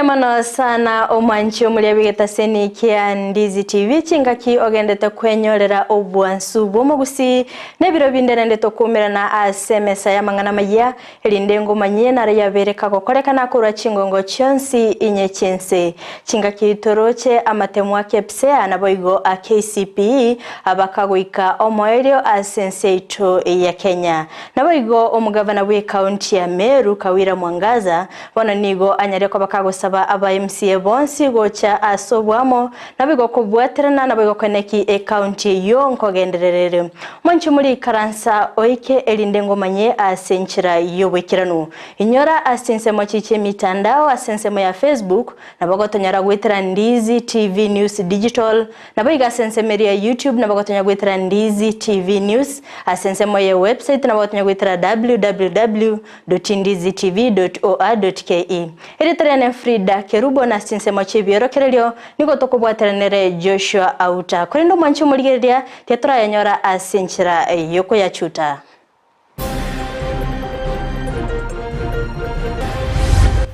Mbuya mono sana omwanchi omoria bw'egetaseni kia Ndizi TV chingaki ogendete kwenyorera obwansu bw'omogusi nebiro binde naende tokumerana ase emesa y'amang'ana maya erinde ngomanyie naro yabere kagokorekana korwa chingongo chionsi inye chiense chingaki toroche amatemo a KPSEA naboigo a KCPE abakagoika omoerio ase ense yaito ya Kenya naboigo omogavana bwe ekaunti ya Meru Kawira Mwangaza bono nigo anyare koba kagosaba aba MCA bonsi gocha ase obwamo naboigo kobwaterana naboigo koeneki ekaunti eywo nkogendererere mwanchi muri ikaransa oike erinde ngomanye ase enchera y'oboikeranu inyora ase ensemo chiche emitandao ase ensemo ya Facebook nabo gotonyora gwetera Ndizi TV News Digital nabo iga ase ensemo eria ya YouTube nabo gotonya gwetera Ndizi TV News ase ensemo ya website nabo gotonya gwetera www.ndizitv.or.ke eritere Frida Kerubo na ase ensemo chi'ebiorokererio nigo tokobwateranere Joshua Auta korende omwanchi omorigereria tiatorayanyora ase enchera yokoyachuta.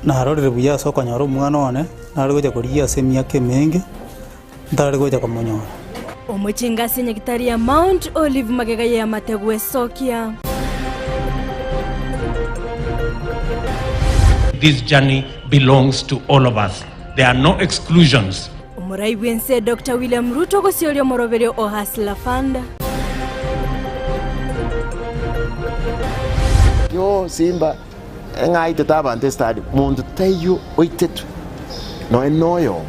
Narorire buya ase okonyora omwana one, nare gocha korigia ase emiaka emenge, ntare gocha komonyora. Omochinga ase nyagitari ya Mount Olive magega y'amate gwesokia. This journey belongs to all of us. There are no exclusions. Omorai bw'ense Dr. William Ruto gosioria omoroberio o Hustler Fund. Yo Simba eng'aitete abanto estadi, monto taiyo oitetwe nonya na oyomo.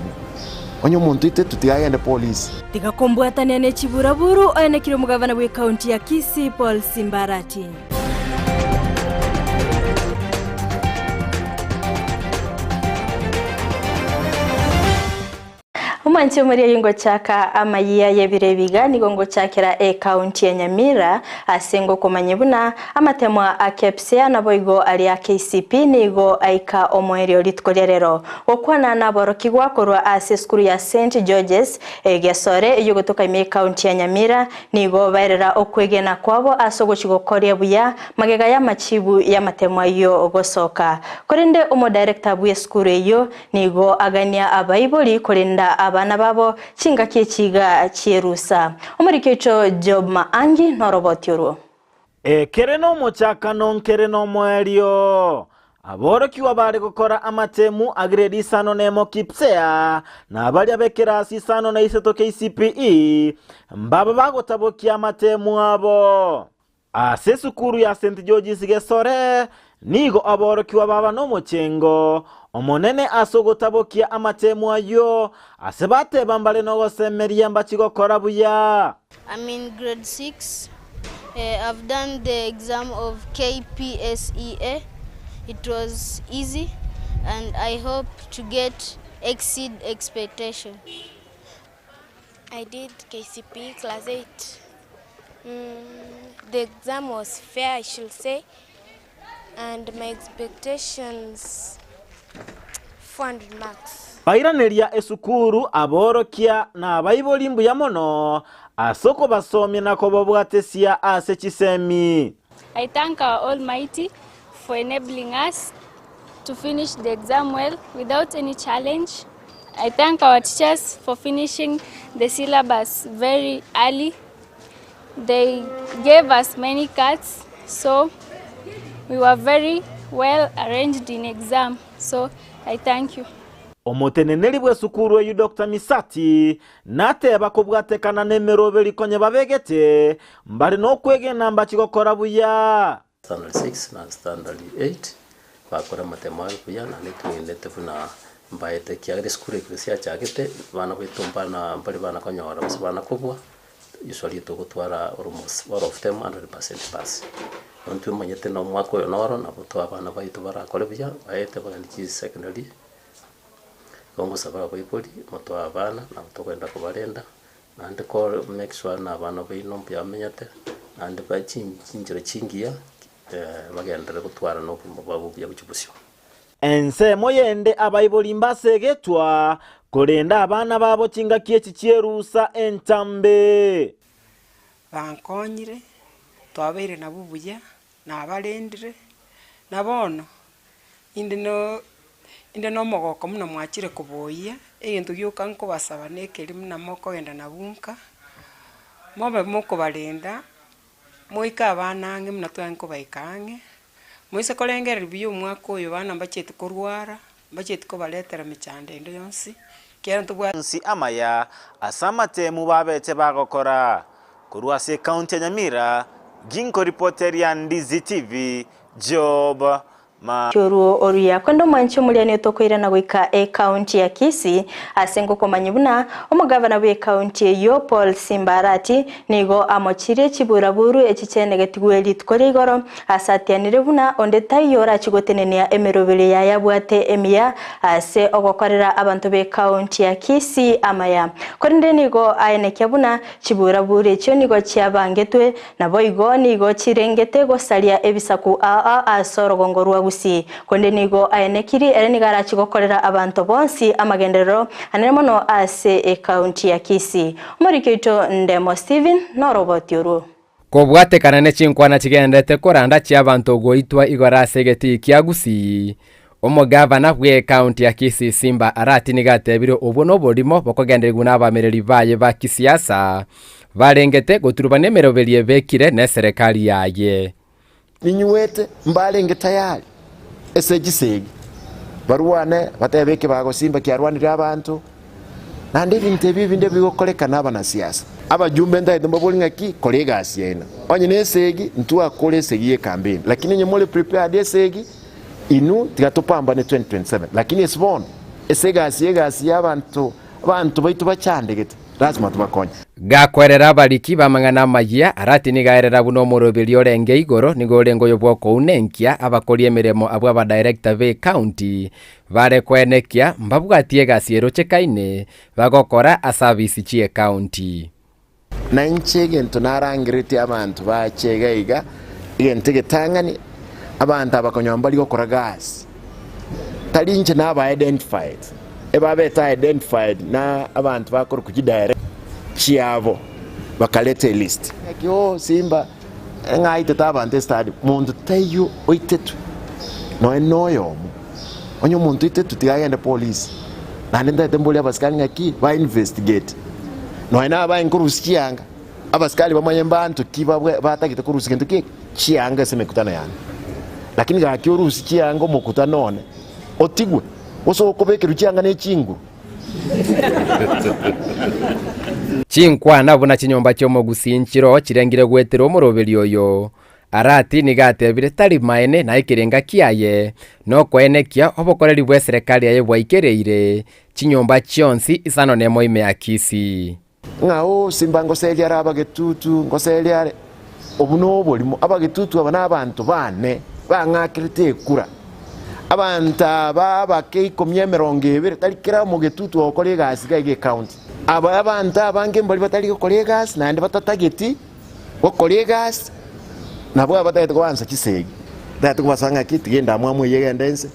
Onye omonto oitetwe tiga agende polisi. Tiga kombwatania ne chiburaburu oenekire omogavana bw'ekaunti ya Kisii Paul Simbarati. Omwanchi omoria oyo ngochaka amayia y'ebiro ebiga nigo ngochakera ekaunti ya Nyamira ase ngokomanya buna amatemwa a KPSEA naboigo aria a KCPE nigo aika omoerio rituko ria rero gokwana naborokigwa korwa ase esukuru ya St Georges Gesore eywo gotoka ime ekaunti ya Nyamira nigo baerera okwegena kwabo ase ogochi gokoria buya magega y'amachibu y'amatemwa aywo gosoka korende omodirector bw'esukuru eywo nigo agania abaibori korenda abana babo chingaki echiga chierusa omoriki oito Job Maangi noroboti orwo. Ekere nomochakano nkere nomoerio aborokiwa bare gokora amatemu a grade isano nemo KPSEA na baria b'ekerasi isano na isato KCPE mbaba bagotabokia amatemu abo ase esukuru ya St George's Gesore nigo aborokiwa baba n'omochengo omonene ase ogotabokia amatemu ayo ase bateba mbare nogosemeria mbachigokora buya. I'm in grade 6. I've done the exam of KPSEA. It was easy and I hope to get exceed expectation. I did KCPE class 8. The exam was fair, I should say, and my expectations 400 marks. Bairaneria esukuru aborokia na abaibori mbuya mono ase okobasomia na kobabwatesia ase chisemi. I thank our Almighty for enabling us to finish the exam well without any challenge. I thank our teachers for finishing the syllabus very early. They gave us many cards, so we were very well arranged in exam. So I thank you. Omoteneneri bw'esukuru eyu Dr. Misati nateba kobwatekana n'emeroberi konye babegete mbari n'okwegena mbachigokora buya. Standard 6 na standard 8 bakora amatemo ayo buya na nitugendete buna mbaete kiagera esukuru ekero siachagete bana baitu mbana mbari bana konyora gose bana kobua usually togotwara almost all of them 100% pass. Intwe omanyete na omwaka oyo noro nabo twa abana baitu barakore buya baete bagende chi secondary igo ngosaba abaibori motoe abana nabo togenda kobarenda naende ko make sure na abana baino mbuya bamenyete naende ba chinchera chingiya bagenderere gotwara na obogima bwabo buya gochia bosio. Ensemo yende abaibori mbasegetwa korenda abana babo chingaki echi chierusa entambe. Bankonyire, twabeire nabwo buya, nabarendire, na bono, inde no. Inde nomogoko buna mwachire koboyia, egento gioka nkobasaba nekeri buna mokogenda nabwo nka, mobe mokobarenda, moike abana ang'e buna tware nkobaika ang'e, moise korengereria buya omwaka oyo abana mbachieti korwara, mbachieti kobaretera emechando ende yonsi, ekiagera ntobwate. Onsi amaya ase amatemu babete bagokora. Korwa ase ekaunti ya Nyamira, ginkoripoteria Ndizi TV, Job Ma. Oruo oruya kwenda omwanchi omoriani otokoirana goika ecounty ya Kisii ase ngokomanyia buna omogavana bw'ecounty eyio Paul Simba Arati nigo amochirie chiburaburu echi chiaenegetigwe rituko ria igoro ase atianire buna onde taiyo orachi gotenenia emeroberio yaye abwate emiya ase ogokorera abanto b'ecounty ya Kisii amaya. Korende nigo aenekia buna chiburaburu echio nigo chiabangetwe Naboigo nigo chirengete gosaria ebisaku ao ao ase orogongo rwa Gusii. Konde nigo aenekirie ere nigo arache gokorera abanto bonsi amagenderero anene mono ase ekaunti ya Kisii. Omoriki oito Ndemo Stephen noroboti orwo. Kobwatekana ne chinkwana chigenderete koranda chi'abanto goitwa igoro ase egetii kia Gusii, omogavana bw'ekaunti ya Kisii Simba Arati nigo atebire obwo noborimo bokogenderigwa nabamereri baye ba kisiasa Barengete goturubana emeroberio ebekire neserekari yaye. Ninywete mbarenge tayari ase chisegi, barwane batebe eke bagosimba kiarwanire abanto, naende ebinto ebi ebinde bigokorekana abanasiasa. Abajumbe ntagete mbabori ng'aki kora egasi yaino. Onye nesegi ntwakore esegi ye campaign, lakini onye more prepared esegi inwe tiga topambane 2027 lakini ase bono ase egasi egasi ya abanto abanto baito bachandegete. Lasima tobakonye. Gakwerera abariki b'amang'ana amayia, Arati nigo aerera buna omoroberi orenge igoro, nigo orenge oyo bw'okounenkia abakori emeremo abwo abadirector b'ecounty bare koenekia mbabwatie egasi erochekaine bagokora ase afisi chi'ecounty. Na inche egento narangeretie abanto bache iga iga, egento egetang'ani, abanto aba konya mbari gokora gasi, tari inche naba identified, ebabete identified na abanto bakorokwa chidirect chiabo, bakareta elist. Ng'aki oo Simba ng'a aitete abanto estadi, monto taiyo oitetwe nonya na oyomo. Onye omonto oitetwe tiga agende polisi, naende ntagete mborie abasikari ng'aki ba investigate, nonya na abaye nkorusia chianga, abasikari bamanye mbanto ki babwe batagete korusia gento ki eke, chianga ase emekutano yane. Lakini gaki orusie chianga omokutano one, otigwe, gose okobekerwa chianga ne chinguru. Chinkwana buna chinyomba chi'omogusii nchiroo chirengire goetera omoroberi oyo. Arati nigo atebire tari maene na ekerenga kiaye, nokoenekia obokoreri bw'eserekari yaye bwaikereire chinyomba chionsi isano nemo ime ya Kisii. Ng'a oo simba ngoseria are abagetutu, ngoseria are. Obwo noborimo. Abagetutu aba nabanto baane bang'akerete ekura. Abanto aba abake ikomi emerongo ebere, tari kera omogetutu ogokora egasi iga iga ecounty. Aba abanto abange mbaria batari gokora egasi naende batatageti gokora egasi, nabwo aba batagete koansa chisegi. Batagete kobasaba ng'aki tiga endamwamu eyio egende inse.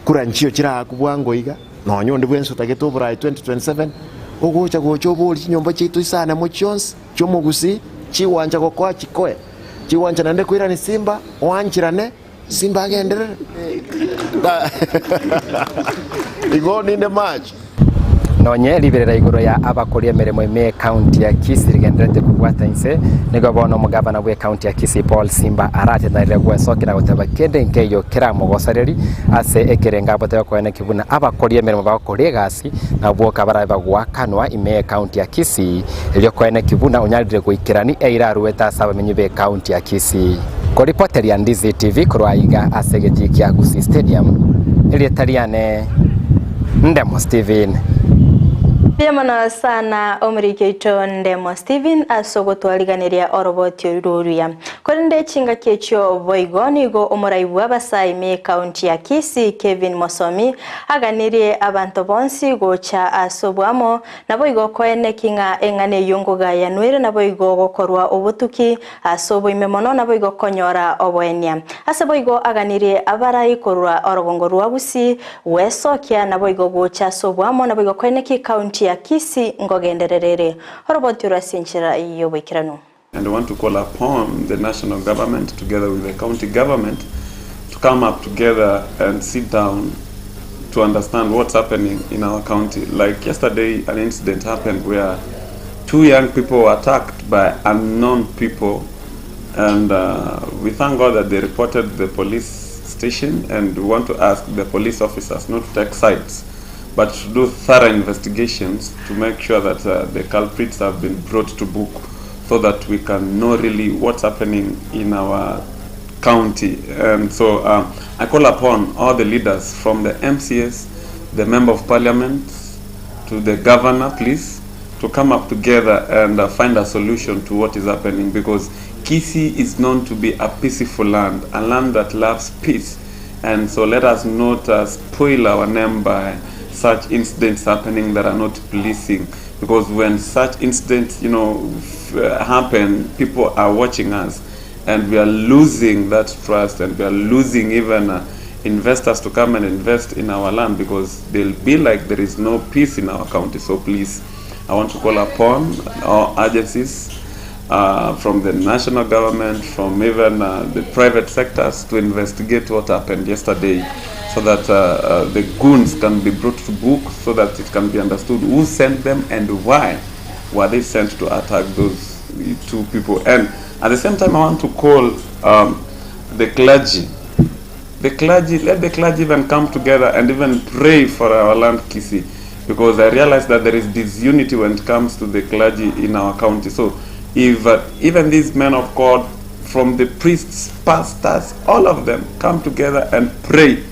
Kura nchio chiraakwe bwango iga, nonya onde bwensi otagete oboraai 2027, ogocha gocha oborie chinyomba chiaito isano emo chionsi chi'omogusii, chigwancha gokoa chikoe, chigwancha naende koirania simba, oancherane, simba agenderere. Igo ninde mache. Nonye riberera igoro ya abakori emeremo ime ekaunti ya Kisii rigendererete kobwata inse, nigo bono omogavana bw'ekaunti ya Kisii Paul Simba aratenarire gwesokia na goteba kende nkeiyo keramogosareri ase ekerengo abotebe koeneki buna abakori emeremo bagokora egasi nabwo barabe bagoakanwa ime y'ekaunti ya Kisii erio koeneki buna onyarire goikerani eira aruete ase abamenyi b'ekaunti ya Kisii. Koripoteria Ndizi TV korwa aiga ase egetii kia Gusii Stadium, erieta riane Ndemo Steven. Mbuya mono sana omoriki oito Ndemo Steven ase ogotwariganeria oroboti oru oruya. Korende chingaki echio boigo nigo omorai bw'abasae ime ekaunti ya Kisii Kevin Mosomi aganirie abanto bonsi gocha ase oboamo naboigo koeneki ng'a eng'ana eyio ngogayanwere naboigo gokorwa obotuki Ase oboime mono naboigo konyora oboenia. Ase boigo aganirie abarai korwa orogongo rwa Gusii gwesokia naboigo gocha ase oboamo naboigo koenekia ekaunti ya Kisii ngogenderera ere oroboti orwo ase enchera y'oboikeranu. And I want to call upon the national government together with the county government to come up together and sit down. to understand what's happening in our county. Like yesterday, an incident happened where two young people were attacked by unknown people, and uh, we thank God that they reported the police station. And we want to ask the police officers not to take sides, but to do thorough investigations to make sure that uh, the culprits have been brought to book so that we can know really what's happening in our county. And so um, I call upon all the leaders from the MCS, the Member of Parliament, to the governor, please, to come up together and uh, find a solution to what is happening because Kisii is known to be a peaceful land, a land that loves peace. And so let us not uh, spoil our name by such incidents happening that are not pleasing. Because when such incidents, you know, f- uh, happen, people are watching us and we are losing that trust and we are losing even uh, investors to come and invest in our land because they'll be like there is no peace in our county. So please, I want to call upon all agencies uh, from the national government, from even uh, the private sectors to investigate what happened yesterday so that uh, uh, the goons can be brought to book so that it can be understood who sent them and why were they sent to attack those two people. And at the same time, I want to call um, the clergy. The clergy, let the clergy even come together and even pray for our land, Kisii, because I realize that there is disunity when it comes to the clergy in our county. So if uh, even these men of God, from the priests, pastors, all of them come together and pray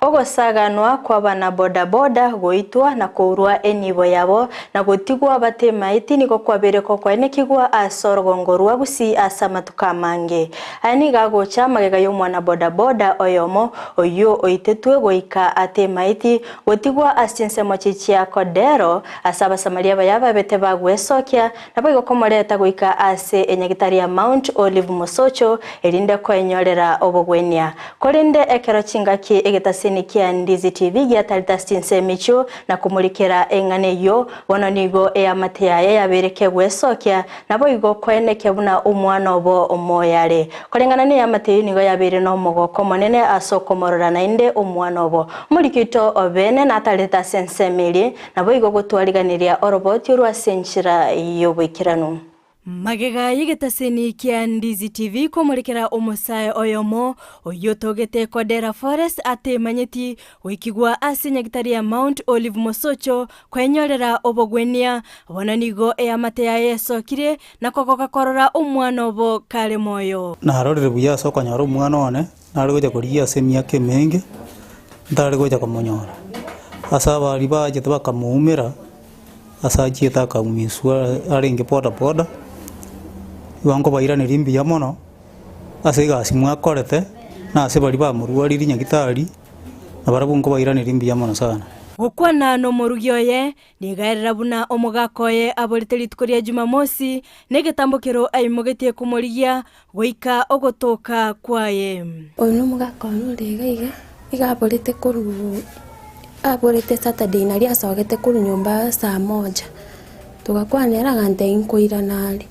Ogosaganwa kw'abana bodaboda goitwa na kourwa enibo yabo na gotigwa batemaeti nigo kwabere kokwenekigwa ase orogongo rwa Gusii ase amatuko amange. Aya nigo agocha amagega ya omwana bodaboda oyomo oywo oitetwe goika atemaeti gotigwa ase chinsemo chia Kodero ase abasamaria baya babete bagwesokia nabo igo komoreta goika ase enyagitari ya Mount Olive Mosocho erinde koenyorera obogwenia. Korende ekero chingaki egetasini kia Ndizi TV giatarita chinsemo echio na komurikera eng'ana eywo bono nigo eamate yaye yabereke gwesokia nabo igo koenekia buna omwana obo omoyare. Koreng'ana na eamate eywo nigo yabeire na omogoko omonene ase okomorora naende omwana obo. Omoriki oito obene natarete ase ensemo eria nabo igo gotwariganiria oroboti orwa ase enchera y'oboikeranu. Magega y'egetaseni kia Ndizi TV komorekera omosae oyomo oyio otogete Kodera Forest atemanyeti goikigwa ase nyagitari ya Mount Olive Mosocho kwenyorera obogwenia. Bono nigo eamate yaye esokire na kogoka korora omwana obo kare moyo. Narorire buya ase okonyora omwana one, nare gocha korigia ase emiaka emenge, ntare gocha komonyora. Ase abaria bachete bakamoumera, ase achiete akaumiswa arenge boda boda, igo nkobairaneria mbuya mono, ase egasi mwakorete, na ase baria bamorwaririe nyagitari, nabarabwo nkobairaneria mbuya mono sana. Gokwana nomorugi oye, nigo aerera buna omogaka oye aborete rituko ria Jumamosi, na egetambo kero aimogetie komorigia goika ogotoka kwaye. Oyo nomogaka one ore iga iga, iga aborete korwa aborete Saturday naria asogete korwa nyomba saa moja. Togakwana ere agantebia nkoirana are.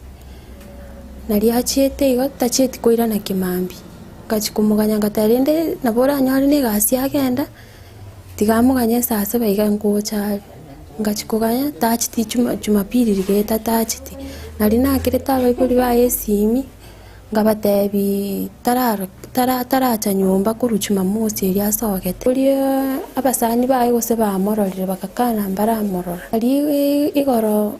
Naria achiete igo tachieti koirana kimambia. Ngachia komoganya ngateba rende nabo oranyore na egasi agenda, tiga amoganye saa saba iga ngocha are. Ngachia koganya tacheti juma jumapili rigaeta tacheti. Nari nakerete abaibori baye esimi, nkabatebi tararo tara taracha nyomba korwa jumamosi eria asogete. Oria abasani baye gose bamororire bagakana mbaramorora. Nari igoro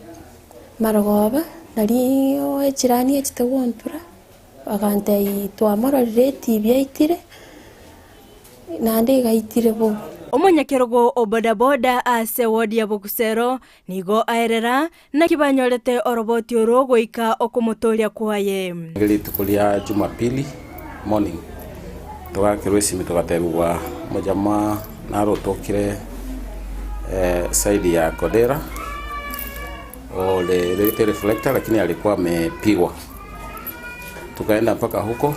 marogoba, nari echirani echete gontura, bagantebia twamororire etibi aitire, naende iga aitire bobe. Omonyakerogo o bodaboda ase ewodi ya Bokusero nigo aerera naki banyorete oroboti oro goika okomotoria kwaye. Rituko ria Jumapili morning togakerwa esimi togatebigwa omojamaa naro otokire side ya Kodera ore rebete reflector lakini alikuwa amepigwa. Tukaenda mpaka huko,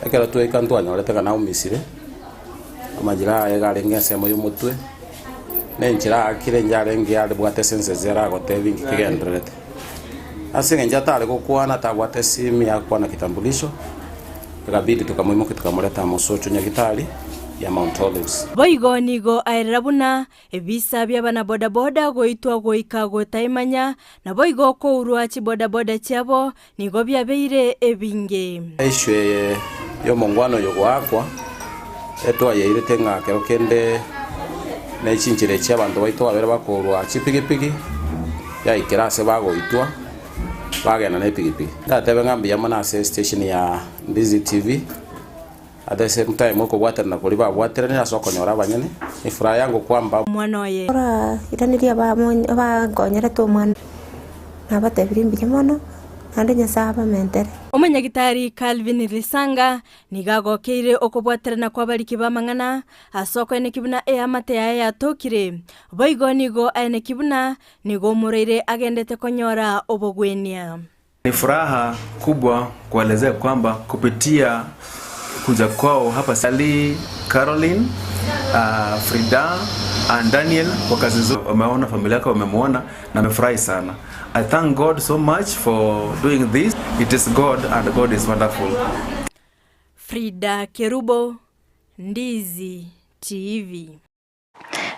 ekero twaika ntwanyorete ng'a naumisire, amajeraha aye iga arenge ensemo ya omotwe, na enchera aakire inche arenge abwate senses aragotebia inki kegendererete. Ase eng'encho atare gokwana tabwate esimi yakwana kitambulisho, ekabidi tokamoimokia tokamoreta amo Socho Nyagitari. ya Mount Olives. Boigo nigo aerera buna ebisa bi'abanabodaboda goitwa goika gotaimanya, naboigo kourwa chibodaboda chiabo nigo biabeire ebinge. Issue eye y'omongwana oyo goakwa, etwayeirete ng'a kero kende ne chinchera echi abanto baito babere bakorwa chipigipigi, yaikera ase bagoitwa, bagenda na epigipigi. Ndatebe ng'a mbuya mono ase estation ya Ndizi TV, at the same time okobwaterana koria babwateranire ase okonyora abanyene, efuraha yango kwamba. Omwana oye. Iraneria abankonyerete omwana, nabatebirie mbuya mono, naende Nyasae abamentere. Omonyagitari Calvin Lisanga nigo agokeire okobwaterana kw'abariki b'amang'ana ase okoenekia buna eamate yaye yatokire. Boigo nigo aenekia buna nigo omorwaire agendete konyora obogwenia. Ni furaha kubwa kuwaelezea kwamba kupitia kuja kwao hapa Sally, Caroline, uh, Frida and Daniel kwa kazi nzuri wameona familia yako wamemwona na amefurahi sana. I thank God so much for doing this. It is God and God is wonderful. Frida Kerubo, Ndizi TV.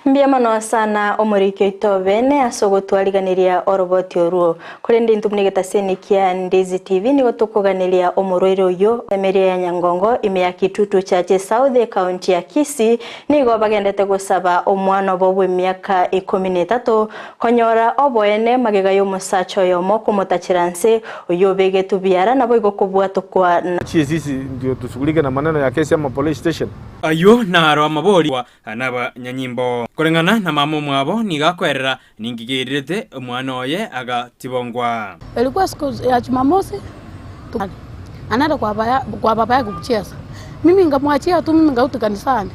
Mbuya mono sana omoriki oito bene ase ogotwariganeria oroboti orwo. Korende intwe buna egetaseni kia Ndizi TV nigo tokoganeria omorwaire oyio emeria ya Nyangongo ime ya Kitutu Chache South ekaunti ya Kisii nigo bagendete gosaba omwana obo bw'emiaka ikomi na etato konyora oboene magega y'omosacha oyomo komotachera nse oyio obegetwe biara naboigo kobwatokwa na Sisi ndio tushughulike na maneno ya kesi ama police station. Ayio naro amabori nabanyanyimbo. Koreng'ana na mama omwabo nigo akoerera, Ninki keirirete omwana oye agatibongwa? Ilikuwa siku ya Jumamosi anaenda kwa baba, kwa baba yake kucheza. Mimi nikamwachia tu, mimi nikarudi kanisani.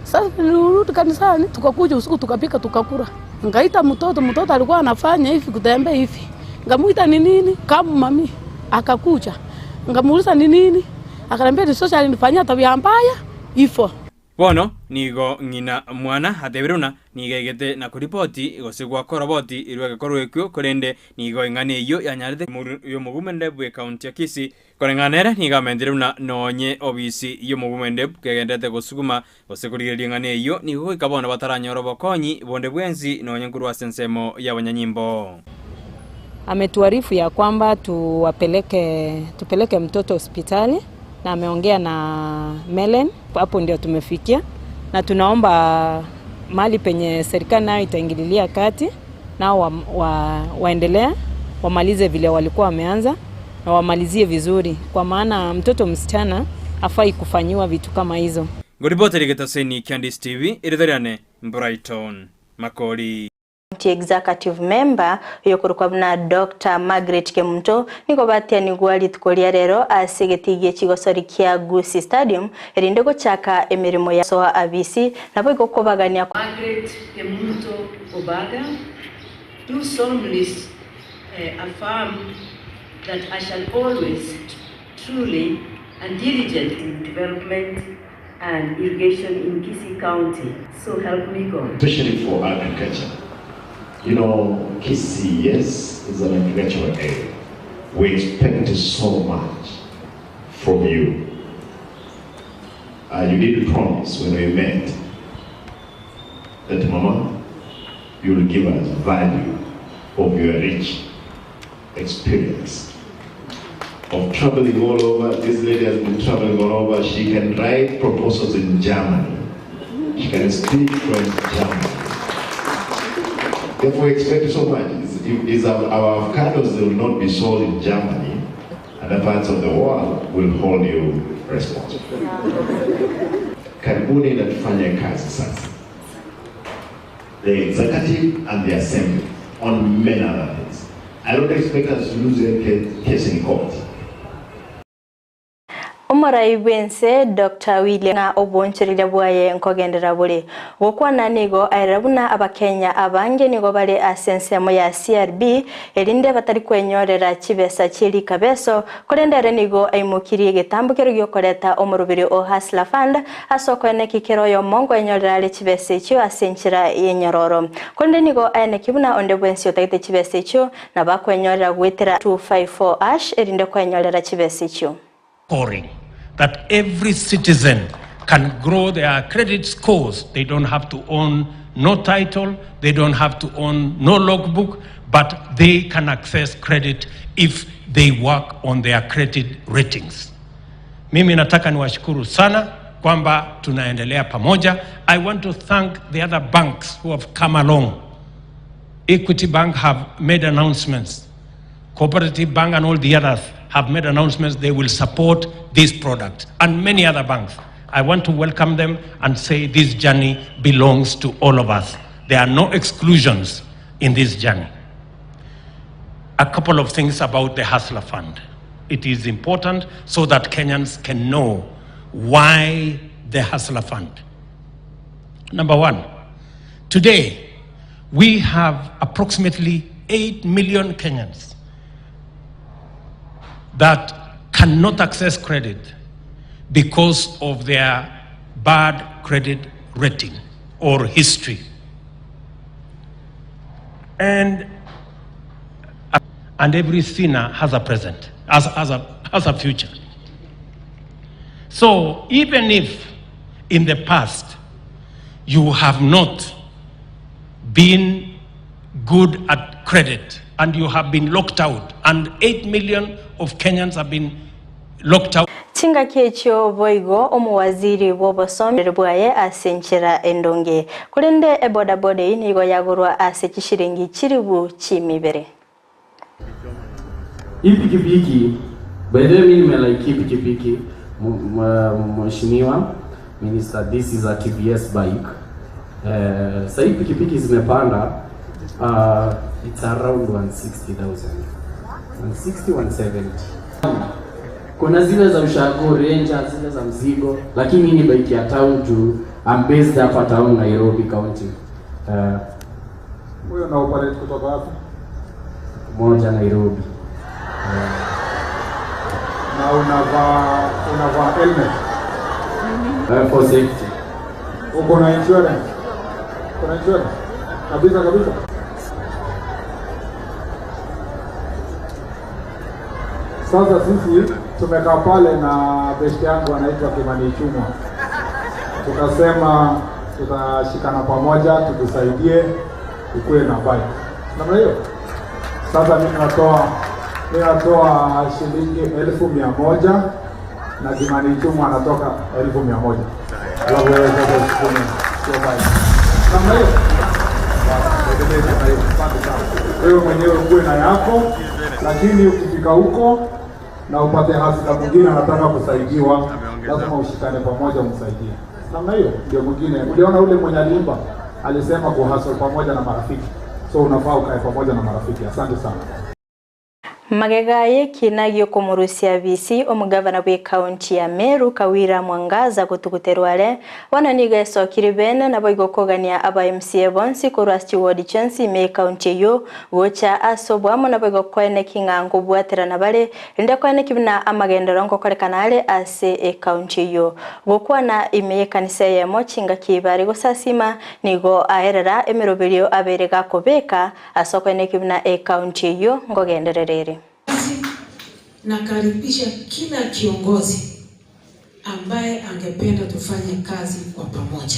Sasa nilirudi kanisani, tukakuja usiku tukapika tukakula. Nikaita mtoto, mtoto alikuwa anafanya hivi kutembea hivi. Nikamuita ni nini? Kama mami akakuja. Nikamuuliza ni nini? Akaniambia ni sosa alinifanyia tabia mbaya hivyo. Bono nigo ng'ina mwana atebire buna nigo aigete na koripoti gose goaka oroboti rw'egekorwa ekio, korende nigo eng'ana eyio yanyarete y'omogumende bw'ekaunti ya Kisii. Koreng'ana nere nigo amentire buna nonye obisi y'omogumende kegenderete gosuguma gose korigereria eng'ana eyio, nigo goika bono bataranyora obokonyi bonde bwensi nonye nkorwa ase ensemo y'abanyanyimbo. Ametuarifu ya kwamba tuwapeleke, tupeleke mtoto hospitali na ameongea na Melen, hapo ndio tumefikia, na tunaomba mahali penye serikali nayo itaingililia kati nao wa, wa, waendelea wamalize vile walikuwa wameanza na wamalizie vizuri, kwa maana mtoto msichana hafai kufanyiwa vitu kama hizo. Ngoripotera egetaseni kia Ndisi TV, erieta riane Brighton Makori. County Executive Member oyokorokwa buna Doctor Margaret Kemunto nigo batianigwa rituko ria rero ase egetii gie chigosori kia Gusii Stadium erinde gochaka emeremo ya soa abisi naboigo kobagania Margaret Kemunto Obaga, do solemnly affirm that I shall always truly and diligently development and irrigation in Kisii County. So help me God. Especially for agriculture. You know, Kisii, yes, is an agricultural area. We expect so much from you. Uh, you did promise when we met that, Mama, you will give us value of your rich experience of traveling all over. This lady has been traveling all over. She can write proposals in Germany. She can speak French German. Therefore, we expect so much. Is, is our, our avocados will not be sold in Germany, other parts of the world will hold you responsible. Karibuni na tufanye kazi sasa. The executive and the assembly on many other things. I don't expect us to lose any case in court. Omorai bw'ense Doctor William ng'a obonchoreria bwaye nkogenderera bore. Gokwana nigo aerera buna abakenya abange nigo bare ase ensemo ya CRB erinde batari kwenyorera chibesa chie rikabeso korende ere nigo aimokirie egetambo keria giokoreta omoroberi o Hustler Fund ase okoeneki kera oyomo nkwenyorera are chibesa echio ase enchera y'enyororo. Korende nigo aeneki buna onde bwensi otagete chibesa echio nabo akwenyorera goetera 254# erinde kwenyorera chibesa echio. Scoring that every citizen can grow their credit scores. They don't have to own no title, they don't have to own no logbook, but they can access credit if they work on their credit ratings. Mimi nataka niwashukuru sana kwamba tunaendelea pamoja. I want to thank the other banks who have come along. Equity Bank have made announcements. Cooperative Bank and all the others have made announcements they will support this product and many other banks. I want to welcome them and say this journey belongs to all of us. There are no exclusions in this journey. A couple of things about the Hustler Fund. It is important so that Kenyans can know why the Hustler Fund. Number one, today we have approximately 8 million Kenyans that cannot access credit because of their bad credit rating or history. And, and every sinner has a present, has, has, a, has a future. So even if in the past you have not been good at credit and you have been locked out, and 8 million of Kenyans have been locked out. Chingaki echio boigo omowaziri bw'obosomi bwaye ase enchera endonge korende ebodaboda eyio nigo yagorwa ase chishiringi chiribu chimibere. Hii pikipiki by the way, mimi nimelike hii pikipiki mheshimiwa minister, this is a TVS bike. Sasa hii pikipiki zimepanda it's around 160,000 160 170. Kuna zile za ushago Ranger, zile za mzigo, lakini hii ni bike ya town juu I'm based hapa town Nairobi County. Huyo na operate kutoka wapi? Moja Nairobi. Na unavaa unavaa helmet? For safety. Uko na insurance? Uko na insurance? Kabisa kabisa. Sasa sisi tumekaa pale na beshte yangu anaitwa Kimani Ichung'wa, tukasema tutashikana pamoja tukusaidie ukuwe na bike namna hiyo. Sasa mimi natoa mimi natoa shilingi 100,000 na Kimani Ichung'wa anatoka 100,000 alafu wewe sasa usukume sio bike namna hiyo. Basi, endelee namna hiyo. Asante sana. Wewe mwenyewe ukuwe na yako, lakini ukifika huko na upate hasira mwingine anataka kusaidiwa, lazima ushikane pamoja umsaidie. Namna hiyo ndio mwingine. Uliona ule mwenye aliimba alisema kuhustle pamoja na marafiki, so unafaa ukae pamoja na marafiki. Asante sana. Magega y'ekina giokomorusia bisi omugavana bwe county ya Meru Kawira Mwangaza gutuguterwa are bono nigo esokire bene nabo igokogania aba MCA bonsi korwa ase chiward chionsi ime county eywo gocha ase obwamo nabo igokoeneki ng'a nkobwaterana bare rinde koeneki buna amagendero nkokorekana are ase ecounty eywo gokwana ime y'ekanisa eyemo chingaki bare gosasima nigo aerera emeroberio abere gakobeka ase okoeneki buna ecounty eywo nkogenderera ere. Nakaribisha kila kiongozi ambaye angependa tufanye kazi kwa pamoja,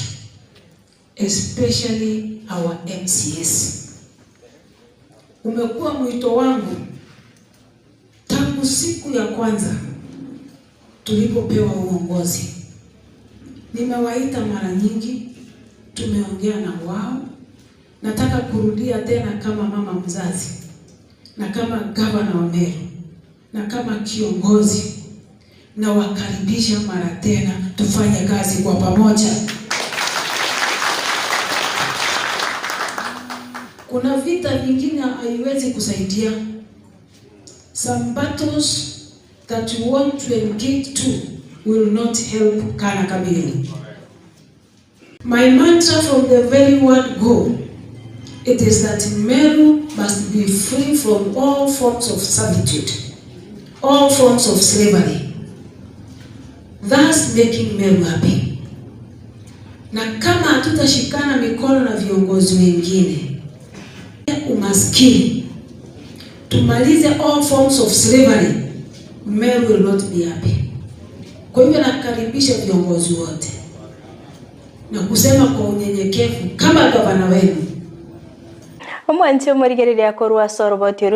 especially our MCAs. Umekuwa mwito wangu tangu siku ya kwanza tulipopewa uongozi. Nimewaita mara nyingi, tumeongea na wao. Nataka kurudia tena kama mama mzazi na kama gavana wa Meru na kama kiongozi, na wakaribisha mara tena tufanye kazi kwa pamoja. Kuna vita vingine haiwezi kusaidia. Some battles that you want to engage to will not help Kana Kabiru. My mantra from the very word go, it is that Meru must be free from all forms of servitude, all forms of slavery, thus making Meru happy. Na kama hatutashikana mikono na viongozi wengine, umaskini, tumalize all forms of slavery, Meru will not be happy. Kwa hivyo nakaribisha viongozi wote na kusema kwa unyenyekevu kama gavana wenu Omwanchi omorigereria korwa ase oroboti orwo.